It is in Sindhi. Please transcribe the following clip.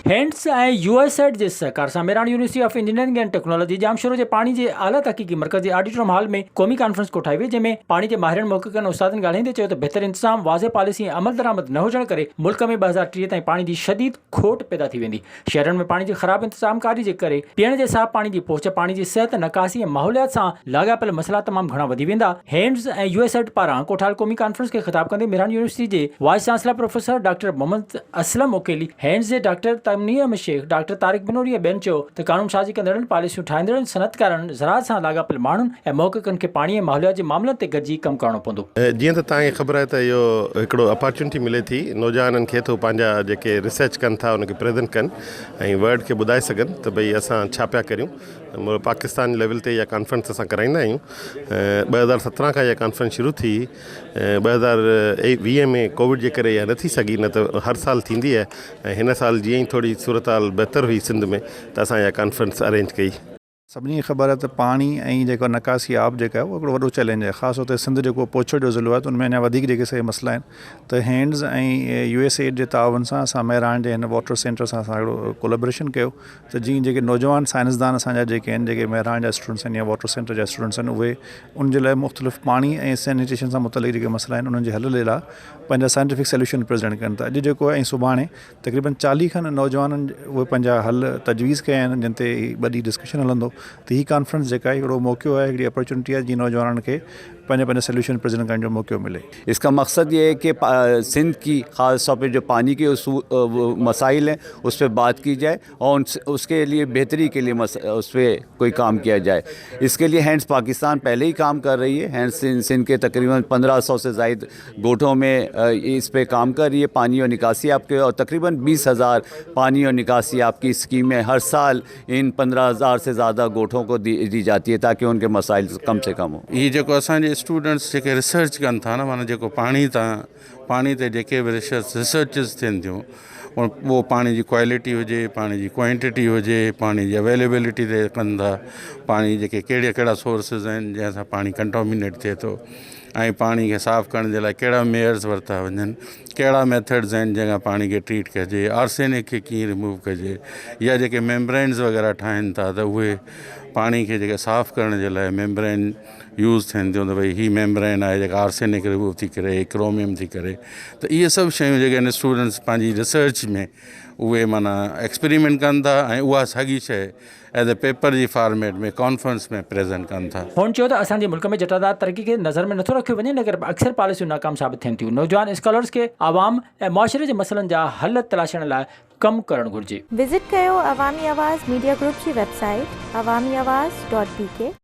هينڊس ۽ يو ايس ايڊ جي سهڪار سان Mehran university of engineering and technology Jamshoro جي پاڻي جي اعليٰ تحقيقي مرڪز جي آڊيٽوريم هال ۾ قومي ڪانفرنس ڪوٺائي وئي جنهن ۾ پاڻي جي ماهرن محققن ۽ استادن ڳالهائيندي چيو ته بهتر انتظام واضح پاليسي ۽ عملدرآمد نه هجڻ ڪري ملڪ ۾ 2030 تائين پاڻي جي شديد کوٽ پيدا ٿي ويندي شهرن ۾ پاڻي جي خراب انتظامڪاري جي ڪري پيئڻ جي صاف پاڻي جي پهچ، پاڻي جي صحت، نڪاسي ۽ ماحوليات سان لاڳاپيل مسئلا تمام گهڻا وڌي ويندا. هينڊز ۽ يو ايس ايڊ پاران ڪوٺايل قومي ڪانفرنس کي خطاب ڪندي مهراڻ يونيورسٽي جي vice chancellor professor doctor Muhammad Aslam Uqaili, HANDS جي ڊاڪٽر تمني احمد شيخ، ڊاڪٽر طارق بنوري ۽ ٻين چيو ته قانون سازي ڪندڙن، پاليسيون ٺاهيندڙن، صنعتڪارن، زراعت سان لاڳاپيل ماڻهن ۽ محققن کي پاڻي ۽ ماحوليات جي معاملن تي گڏجي ڪم ڪرڻو پوندو. جيئن ته توهان کي خبر آهي ته اهو هڪڙو اپارچونٽي ملي ٿي نوجوانن کي ته هو پنهنجا جيڪي ريسرچ ڪن ٿا ان کي پريزنٽ ڪن ۽ ورلڊ کي ٻڌائي سگهن ته ڀئي اسان ڇا پيا ڪريون پاڪستان ليول تي اها ڪانفرنس اسان ڪرائيندا آهيون 2017 کان اها ڪانفرنس شروع ٿي 2020 ۾ ڪووڊ جي ڪري اها نه ٿي سگهي نه ته هر سال ٿيندي آهي ۽ هن سال جيئن ئي ٿوري صورتحال بهتر هئي سنڌ ۾ ته اسان اها ڪانفرنس ارينج ڪئي. سڀني کي خبر آهي ته پاڻي ۽ جيڪا نڪاسي آب جيڪا آهي اهو هڪڙو وڏو چئلينج آهي خاص طور تي سنڌ جيڪو پوڇڙ جو ضلعو آهي ته ان ۾ اڃا وڌيڪ جيڪي سي مسئلا آهن ته هينڊز ۽ يو ايس ايڊ جي تعاون سان اسان مهراڻ جي هن واٽر سينٽر سان اسان هڪڙو ڪولابريشن ڪيو ته جيئن جيڪي نوجوان سائنسدان اسان جا جيڪي آهن جيڪي مهراڻ جا اسٽوڊنٽس آهن يا واٽر سينٽر جا اسٽوڊنٽس آهن اهي ان جي لاء مختلف پاڻي ۽ سينيٽيشن سان متعلق جيڪي مسئلا آهن انهن جي حل جي لاء پنهنجا سائنٽيفڪ سوليوشن پريزنٽ ڪن ته اڄ جيڪو آهي ۽ سڀاڻي تقريبن 40 کن نوجوانن اهي پنهنجا حل تجويز ڪيا آهن جن تي هي ٻه ڏينهن ڊسڪشن هلندو ته هي ڪانفرنس جيڪا آهي هڪڙو موقعو آهي هڪڙي اپرچونٽي آهي جيئن نوجوانن کي پنهنجا پنهنجا سوليوشن پريزنٽ ڪرڻ جو موقعو ملي. اس کا مقصد یہ ہے کہ سندھ کی خاص طور پہ جو پانی کے مسائل ہیں اس پہ بات کی جائے اور اس کے لیے بہتری کے لیے اس پہ کوئی کام کیا جائے۔ اس کے لیے ہینڈز پاکستان پہلے ہی کام کر رہی ہے۔ ہینڈز سندھ کے تقریباً 1500 سے زائد گوٹھوں میں اس پہ کام کر رہی ہے پانی اور نکاسی آب کے، اور تقریباً 20,000 پانی اور نکاسی آب کی اسکیمیں ہر سال ان 15,000 سے زیادہ گوٹھوں کو دی جاتی ہے تاکہ ان کے مسائل کم سے کم ہوں۔ هي جيڪو اسان جي اسٽوڊنٽس جيڪي ريسرچ ڪن ٿا نه معنيٰ جيڪو پاڻي تان پاڻي تي جيڪي به ريسرچ ريسرچز ٿين ٿيون اهو پاڻي جي ڪوالٽي هجي پاڻي جي ڪوانٽٽي هجي پاڻي جي اويليبلٽي تي ڪن ٿا پاڻي جيڪي ڪهڙا ڪهڙا سورسز آهن جنهن سان پاڻي ڪنٽامينيٽ ٿئي ٿو ۽ پاڻي کي صاف ڪرڻ جي لاء ڪهڙا ميئرز ورتا وڃن ڪهڙا ميٿڊز آهن جنهن کان پاڻي کي ٽريٽ ڪجي آرسينڪ کي ڪيئن ريموو ڪجي يا جيڪي ميمبرينز وغيره ٺاهن ٿا ته اهي پاڻي کي جيڪي صاف ڪرڻ جي لاء ميمبرين يوز ٿين ٿيون ته ڀئي هي ميمبرين آهي جيڪا آرسينڪ ريموو ٿي ڪري هي ڪروميم ٿي ڪري ته اهي سڀ شيون جيڪي آهن اسٽوڊنٽس پنهنجي ريسرچ ۾ اهي معنيٰ ايڪسپريمينٽ ڪن ٿا ۽ اها ساڳي شيء ايز اي پيپر جي فارميٽ ۾ ڪانفرنس ۾ پريزنٽ ڪن ٿا. هن چيو ته اسان جي ملڪ ۾ جٽادار ترقي کي نظر ۾ نٿو رکيو وڃي ان ڪري اڪثر پاليسيون ناڪام ثابت ٿين ٿيون، نوجوان اسڪالرز کي عوام ۽ معاشري جي مسئلن جا حل تلاشڻ لاء ڪم ڪرڻ گهرجي. وزٽ ڪيو عوامي آواز ميڊيا گروپ جي web site Awami Awaz dot B K.